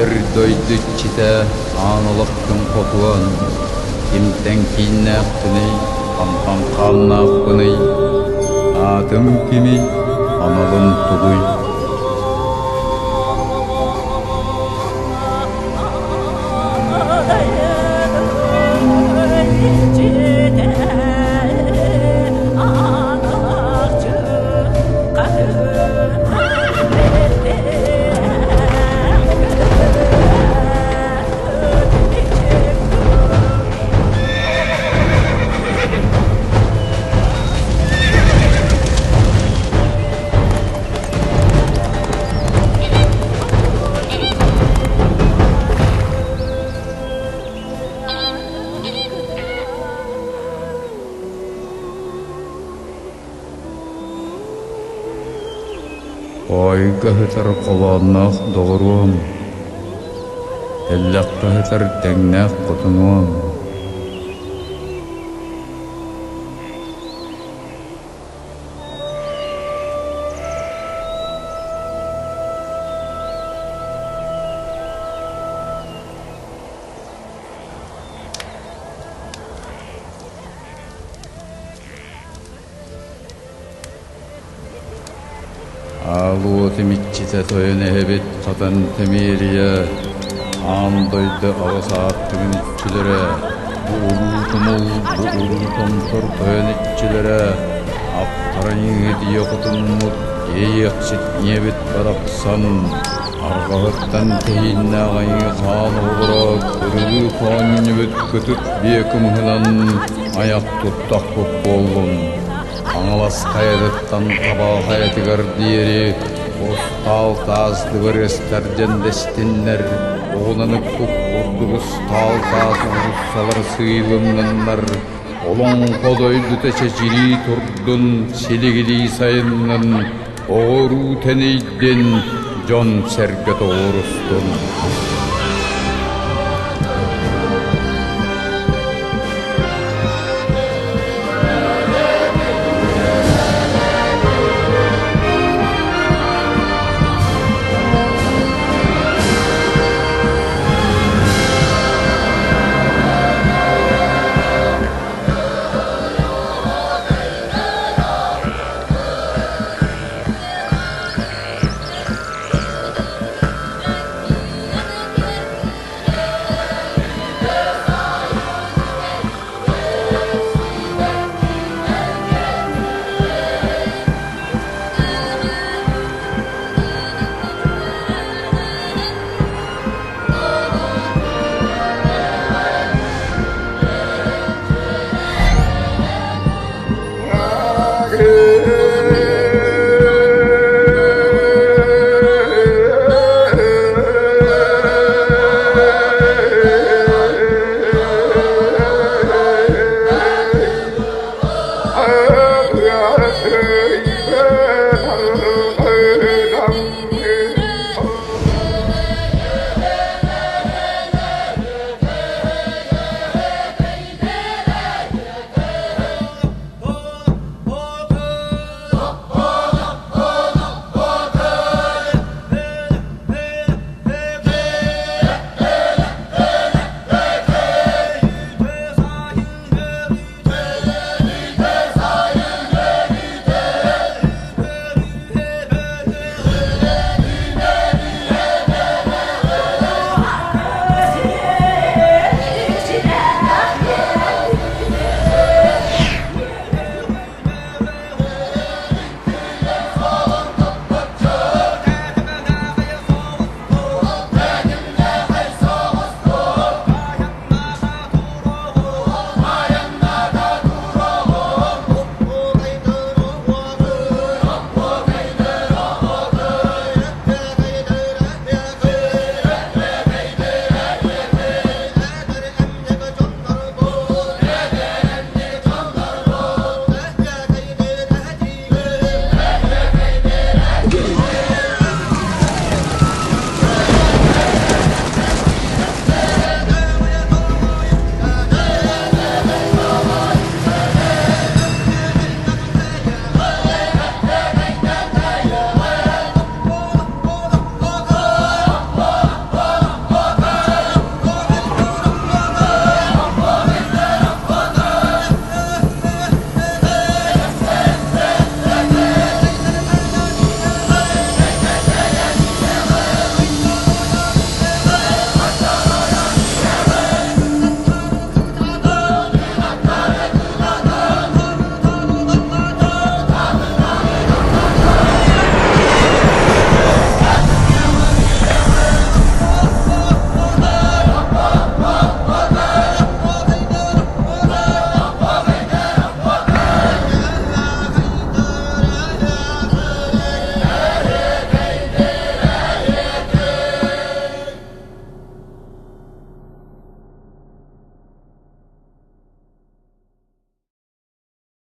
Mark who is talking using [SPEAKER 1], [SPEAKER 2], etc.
[SPEAKER 1] Сир-дойду иччитэ аан олохтун хотуон, кимтэн кииннээхпиний, хантан хааннаахпыный, аатым кимий, аналым тугуй? Хоойго сытар холоонноох доҕоруом, тэллэххэ сытар тэҥнээх хотунуом. Аал-уотум иччитэ тойон эһэбит Хатан Тэмиэрийэ, аан дойду аҕыс ааттыгын иччилэрэ, бу улуу тумул, бу улуу томтор тойон иччилэрэ, аттаран ийэ хотуммут иэйиэхсит ийэбит барахсан, арҕаһыттан тэһииннээх айыы хаан оҕолоро кырылыы хоонньубут кытыт биэ кымыһынан айах туттахпыт буоллун. Хаҥалас хайатыттан Табаҕа хайатыгар диэри Урустаал таас дыбарыастар дьэндэстиннэр, оҕунан ыкпыт курдук устаал таас уулуссалар сыыйылынныннар, олоҥхо дойдута чэчирии турдун, силигилии сайыннын, оҕуруу тэнийдин, дьон-сэргэ тоҕуорустун.